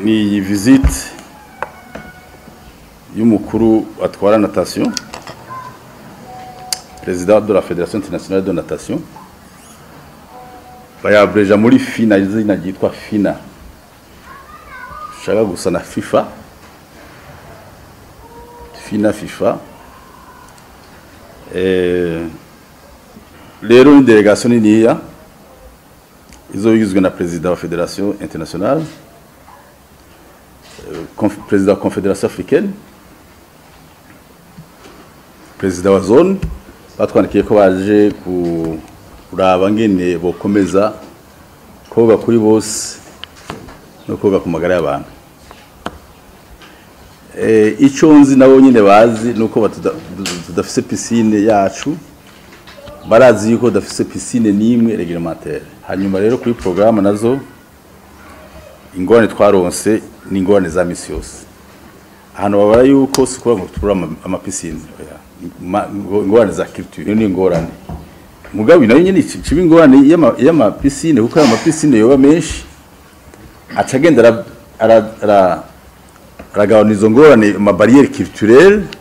Ni iyi visite y'umukuru atwara natation, président de la Fédération internationale de natation, bayabreja muri FINA, izina ryitwa FINA shaka gusa na FIFA, FINA, FIFA. Rero ni délégation niniya izo igizwe na président wa Fédération internationale, président wa Confédération africaine, président wa zone. Batwandikiye ko baje kuraba ngene bokomeza koga kuri bose no koga ku magara y'abantu. Icyo nzi nabo nyine bazi nuko tudafise piscine yacu. Barazi yuko tudafise piscine n'imwe réglementaire. Hanyuma rero kuri programme nazo, ingorane twaronse ni ingorane za misi yose. Ahantu babara yuko si ukuvuga ngo tubura ama piscine, oya. Ingorane za culture ni ingorane, mugabe nayo nyine ciba ingorane y'ama piscine, kuko ayo ma piscine yoba menshi aca agenda aragabana izo ngorane, ama barrière culturelle.